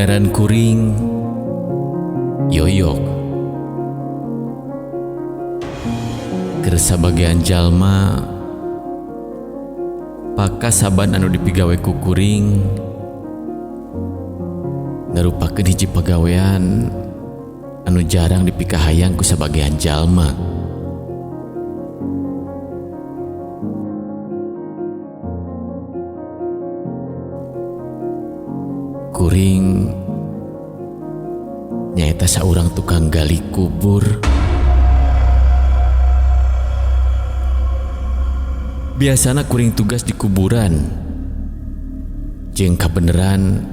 Ngaran kuring Yoyok. Keur sabagean jalma pakasaban anu dipigawe ku kuring ngarupakeun hiji pagawean anu jarang dipikahayang ku sabagean jalma. Kuring nyaeta saurang tukang gali kubur. Biasana kuring tugas di kuburan. Jeung kabeneran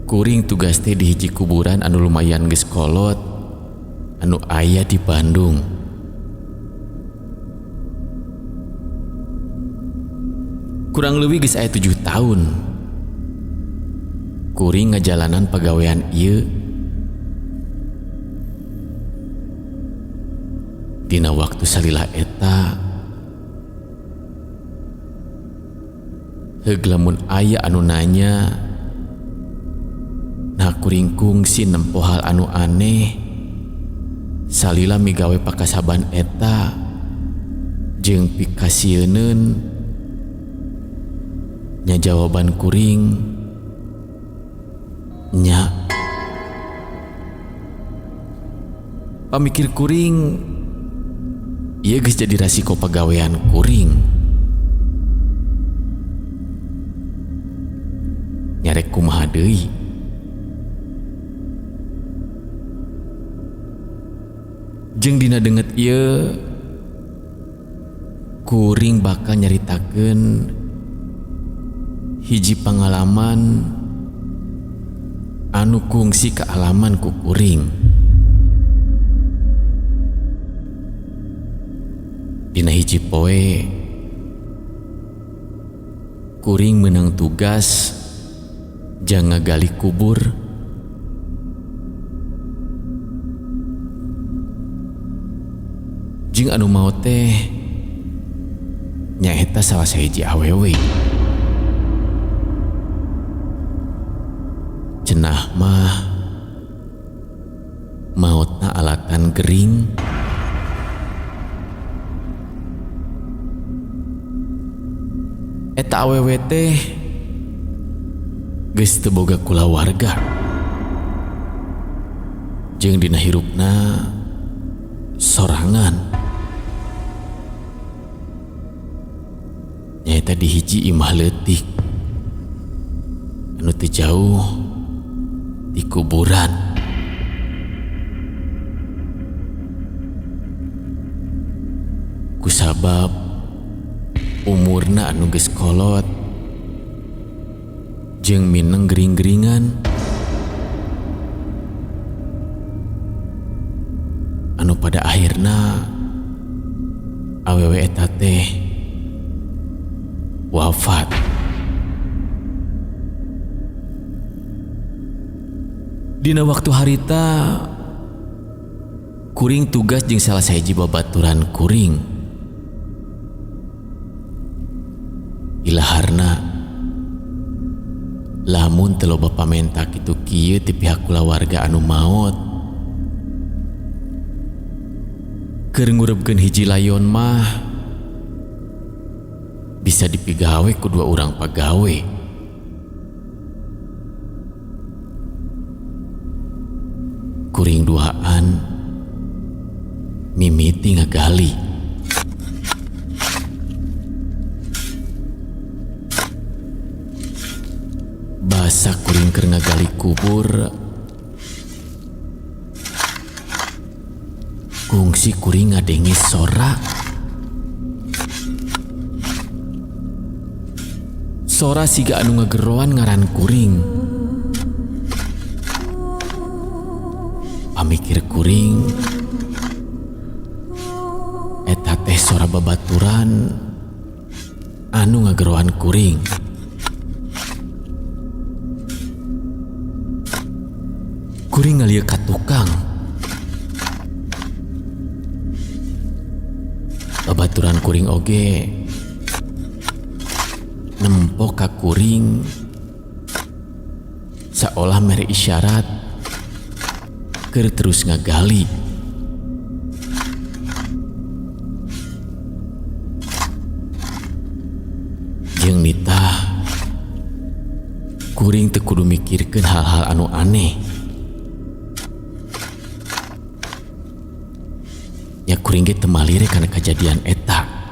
kuring tugas teh di hiji kuburan anu lumayan geus kolot anu aya di Bandung. Kurang leuwih geus aya 7 tahun kuring ngajalanan pagawean ieu. Dina waktu salila eta heug lamun aya anu nanya, nah kuring kungsi nempo hal anu aneh salila migawe pakasaban eta jeung pikasieuneun, nya jawaban kuring nya. Pamikir kuring ieu geus jadi rasiko pagawean kuring. Nyarek kumaha deui. Jeung dina denget ieu kuring bakal nyaritakeun hiji pangalaman anu kungsi kaalaman ku kuring. Dina hiji poe kuring meunang tugas jang ngagali kubur. Jeung anu maot teh nyaeta salah sahiji awewe. Cenah mah maotna alatan gering. Eta awewe teh geus teu boga kulawarga. Jeung dina hirupna sorangan. Nyaeta di hiji imah leutik anu teu jauh di kuburan. Kusabab umurna anu geus kolot jeung mineng gering-geringan anu pada akhirna awewe eta teh wafat. Dina waktu harita kuring tugas jeung salah sahiji babaturan kuring. Ilaharna lamun teu loba pamenta kitu kieu ti pihak kulawarga anu maot, keur ngurebkeun hiji layon mah bisa dipigawe ku 2 urang pagawe. Kuring duaan mimiti ngagali. Basa kuring keur ngagali kubur, kungsi kuring ngadenge sora. Sora siga anu ngageroan ngaran kuring. Pamikir kuring eta teh sora babaturan anu ngageroan kuring. Kuring ngalieu ka tukang. Babaturan kuring oge nempo ka kuring Seolah mere isyarat keur terus ngagali. Jeung nitah kuring teu kudu mikirkeun hal-hal anu aneh. Nya kuring ge teu malire kana kajadian eta.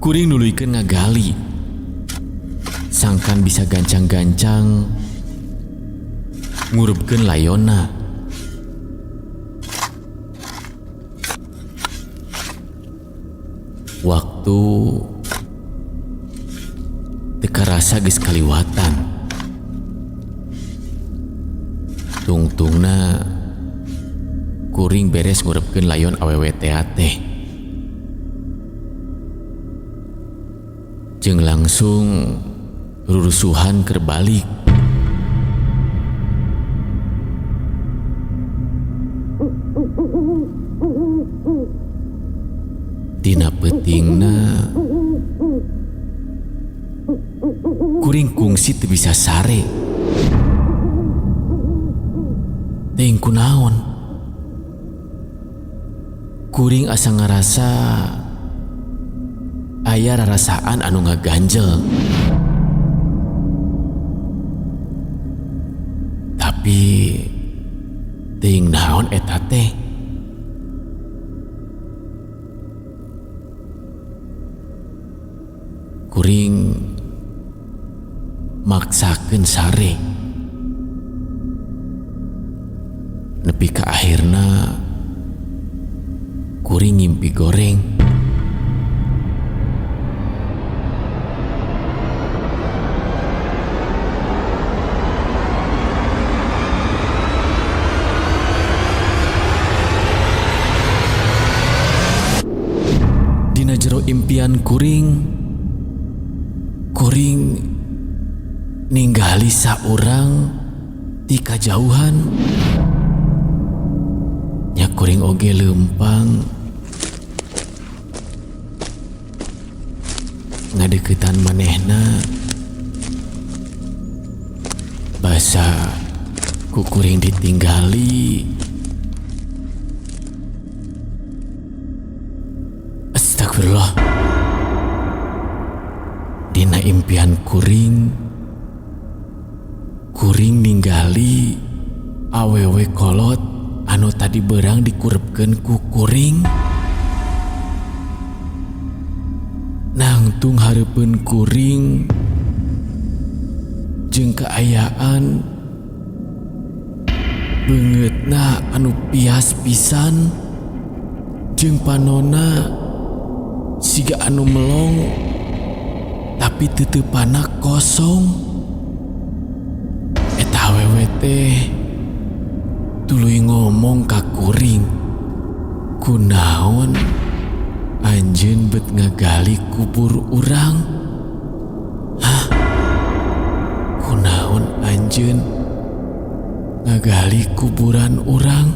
Kuring nuluykeun ngagali. Sangkan bisa gancang-gancang ngurupkeun layonna. Waktu teu karasa geus kaliwatan. Tungtungna kuring beres ngurupkeun layon awewe teh. Jeung langsung rurusuhan keur balik. Dina peutingna kuring kungsi teu bisa sare. Teuing kunaon? Kuring asa ngarasa aya rarasaan anu ngaganjel. Tapi teuing naon eta teh? Kuring maksakeun sare. Nepi ka akhirna kuring ngimpi goreng. Dina jero impian kuring, kuring ninggali saurang ti kajauhan. Nya kuring oge leumpang ngadeukeutan manehna, basa ku kuring ditinggali. Astagfirullah. Dina impian kuring, kuring ninggali awewe kolot anu tadi berang dikurepkeun ku kuring. Nangtung hareupeun kuring jeung kaayaan beungeutna anu pias pisan jeung panona siga anu melong tapi teuteupana kosong. Eta awewe teh tuluy ngomong ka kuring, kunaon anjeun bet ngagali kubur urang? Hah? Kunaon anjeun ngagali kuburan urang?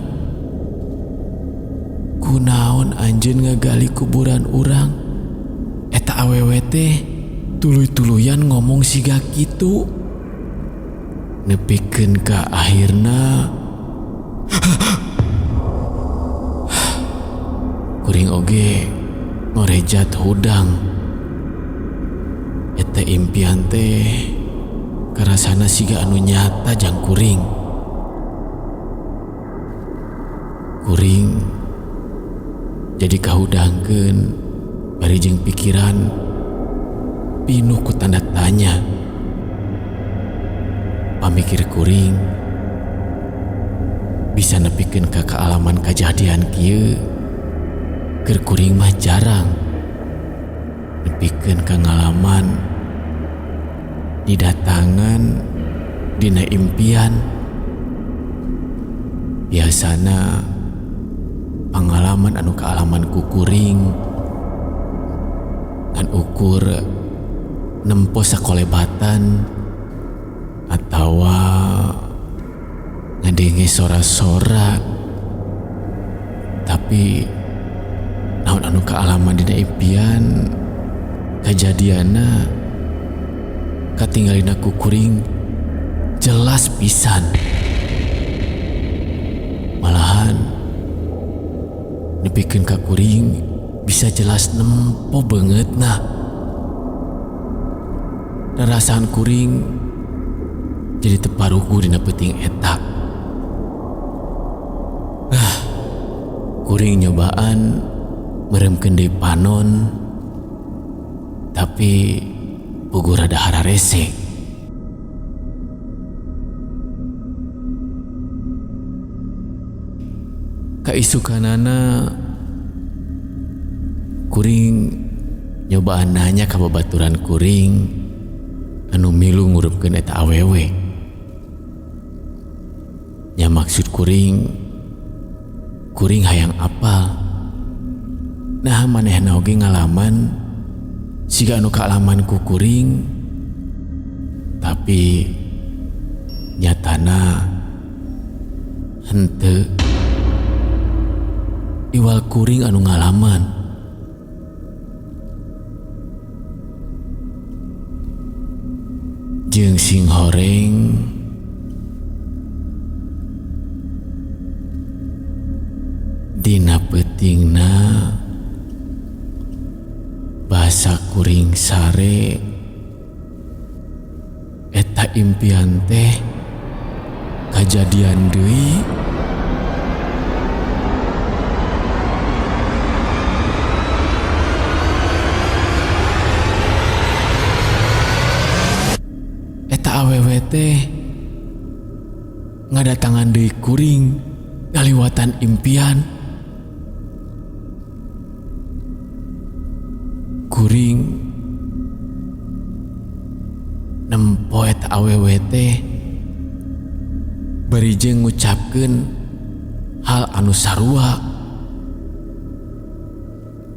Kunaon anjeun ngagali kuburan urang? Eta awewe teh tuluy-tuluyan ngomong siga kitu. Nepikeun ka akhirna kuring oge ngorejat hudang. Eta impian teh karasana siga anu nyata jang kuring. Kuring jadi kahudangkeun bari jeung pikiran pinuh ku tanda tanya. Pamikir kuring bisa nepikeun ka kaalaman kajadian kieu keur kuring mah jarang nepikeun ka ngalaman didatangan dina impian. Biasana pangalaman anu kaalaman ku kuring ngan ukur nempo sakolebatan atawa ngadenge sora-sora, tapi naon anu kaalaman dina impian Kajadianna katinggalina ku kuring jelas pisan. Malahan nepikeun ka kuring bisa jelas nempo beungeutna. Rarasaan kuring jadi teu parugu dina peuting eta. Ah, kuring nyobaan meremkeun deui panon, tapi puguh rada hararese. Kaisukanana kuring nyobaan nanya ka babaturan kuring anu milu ngurupkeun eta awewe. Nya maksud kuring, kuring hayang apal. Nah, manehna oge ngalaman siga anu kaalaman ku kuring, tapi nyatana henteu, iwal kuring anu ngalaman. Jeung sing horeng dina peutingna basa kuring sare eta impian teh kajadian deui. Eta awewe teh ngadatangan deui kuring ngaliwatan impian. Kuring nempo eta awewe teh bari jeung ngucapkeun hal anu sarua.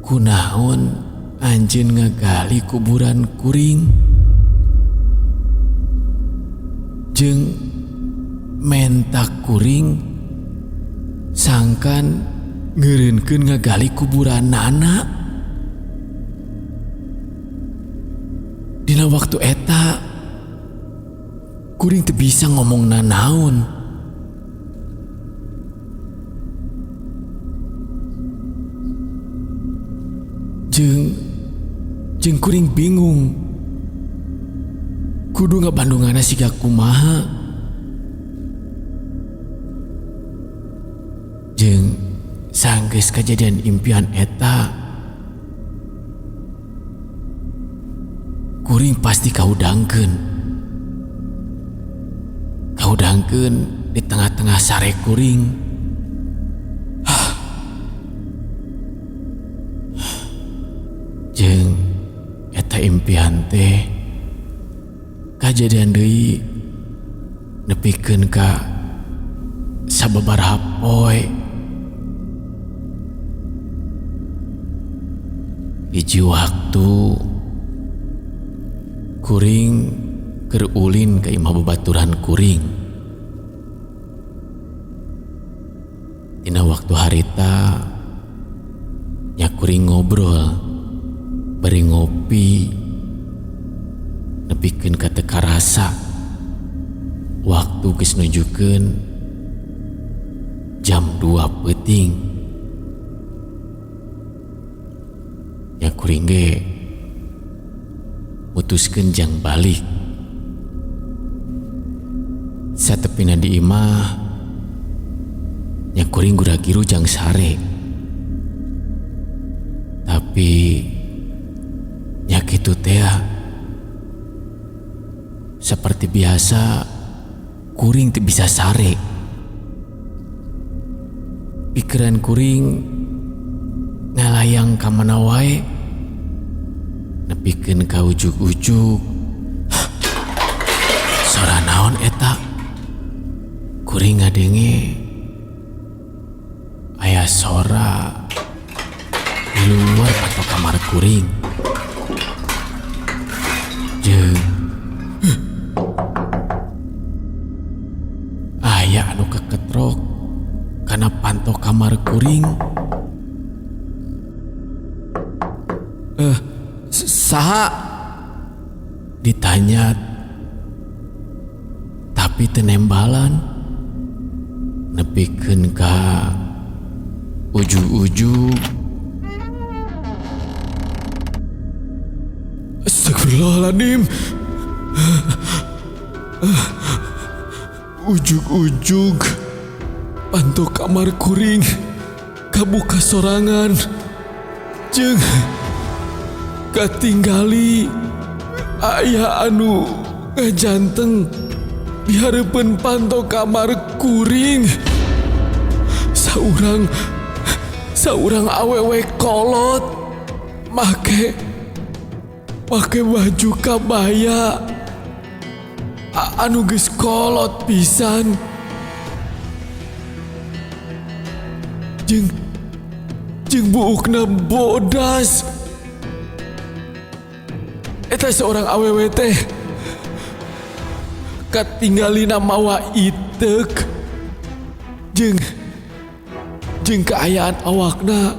Kunaon anjeun ngagali kuburan kuring jeung menta kuring sangkan ngeureunkeun ngagali kuburanana. Dina waktu eta kuring teu bisa ngomong nanaon. Jeung kuring bingung kudu ngabandunganna siga kumaha. Jeung sanggeus kajadian impian eta, kuring pasti kahudangkeun. Kahudangkeun di tengah-tengah sare kuring. Hah. Jeung eta impian teh kajadian deui nepikeun ka sababaraha poe. Hiji waktu kuring keur ulin ka imah babaturan kuring. Dina waktu harita nya kuring ngobrol bari ngopi nepikeun ka teu karasa. Waktu geus nunjukeun jam 2 peuting. Nya kuring ge mutuskeun jang balik. Satepina di imah nya kuring gura-giru jang sare. Tapi nya kitu tea, seperti biasa kuring teu bisa sare. Pikiran kuring ngalayang ka mana wae, nepikeun ka ujug-ujug. Hah, sora naon eta? Kuring ngadenge aya sora di luar atau kamar kuring. Jeung aya anu keketrok kana panto kamar kuring. Saha? Ditanya tapi teu nembalan. Nepikeun ka ujug-ujug. Astagfirullahaladzim. Ujug-ujug panto kamar kuring kabuka sorangan jeung katinggali aya anu ngajanteng di hareupeun panto kamar kuring. Saurang saurang awewe kolot make make baju kabaya anu geus kolot pisan jeung jeung buukna bodas. Eta seorang awewe teh katinggalina mawa itek jeung jeung kaayaan awakna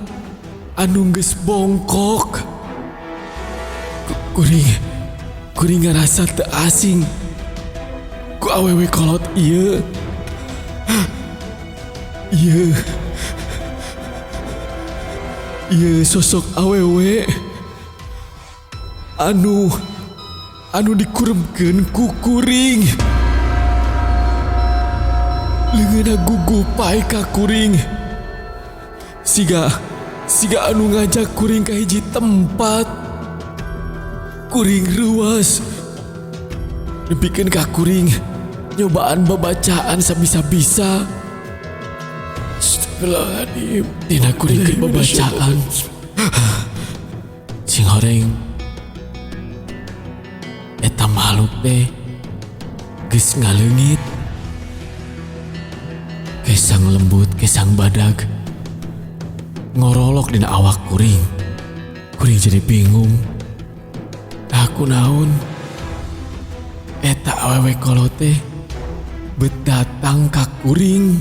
anu geus bongkok. Kuring kuring ngarasa teu asing ku awewe kolot ieu. Ieu ieu sosok awewe anu anu dikuremkeun ku kuring. Leungeunna gugupay ka kuring. Siga siga anu ngajak kuring ka hiji tempat. Kuring reuas. Nepikeun ka kuring nyobaan babacaan sabisa-bisa. Astagfirullahaladzim. Dina kuring keur babacaan. Sing horeng eta makhluk teh geus ngaleungit. Kesang lembut, kesang badag ngorolok dina awak kuring. Kuring jadi bingung. Aku naon? Eta awewe kolot teh bet datang ka kuring.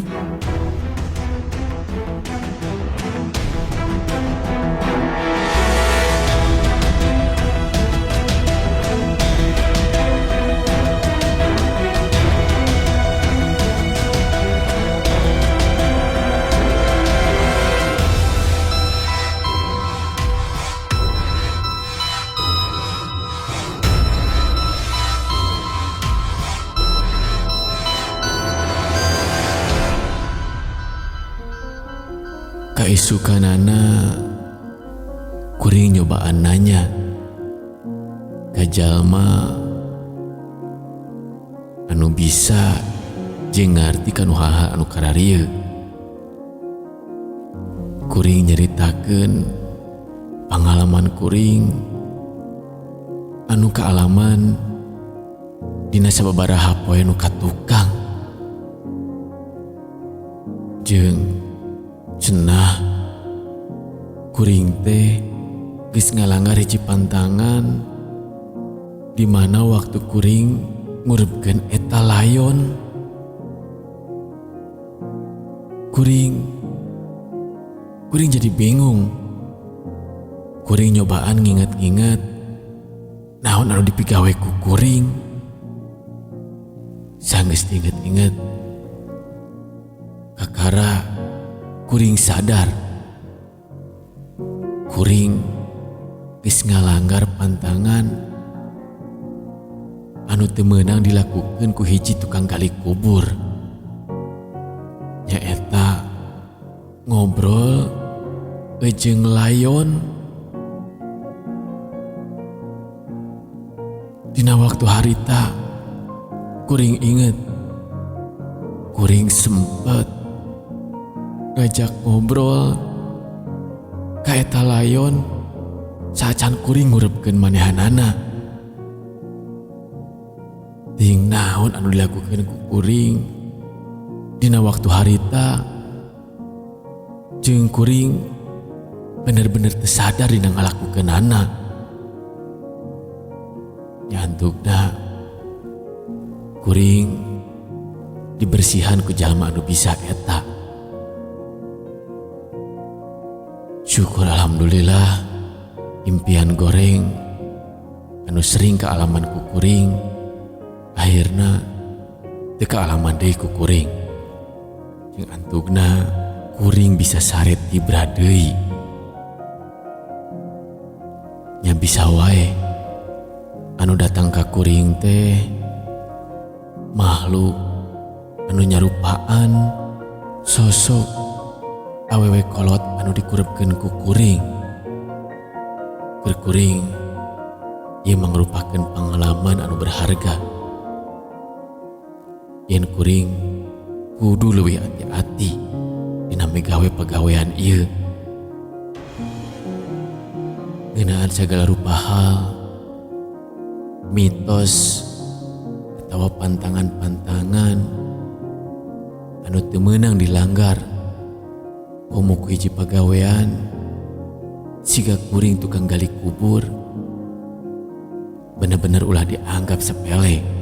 Kaisukanana kuring nyobaan nanya ka jalma anu bisa jeung ngarti kanu hal-hal anu kararieu. Kuring nyaritakeun pangalaman kuring anu kaalaman dina sababaraha poe nu katukang. Jeung cenah kuring teh geus ngalanggar hiji pantangan di mana waktu kuring ngurebkeun eta layon. Kuring kuring jadi bingung. Kuring nyobaan nginget-nginget naon anu dipigawe ku kuring. Sanggeus diinget-inget kakara kuring sadar kuring geus ngalanggar pantangan anu teu meunang dilakukeun ku hiji tukang gali kubur, nyaeta ngobrol jeung layon. Dina waktu harita kuring inget kuring sempet ngajak ngobrol ka eta layon saacan kuring ngurebkeun manehanana. Ting naon anu dilakukeun ku kuring dina waktu harita jeung kuring bener-bener teu sadar dina ngalakukeunana. Nyantukna kuring dibersihan ku jalma anu bisa eta. Syukur alhamdulillah impian goreng Anu sering kaalaman ku kuring, akhirna teu kaalaman deui ku kuring. Jeung antugna kuring bisa sare tibra deui. Nya bisa wae anu datang ka kuring teh makhluk anu nyarupaan sosok awewe kolot anu dikurebkeun ku kuring. Keur kuring ieu mangrupakeun pengalaman anu berharga. Yen kuring kudu leuwih hati-hati dina migawe pagawean ieu. Ngeunaan sagala rupa hal, mitos atawa pantangan-pantangan anu teu meunang dilanggar komo ku hiji pagawean siga kuring tukang gali kubur, bener-bener ulah dianggap sepele.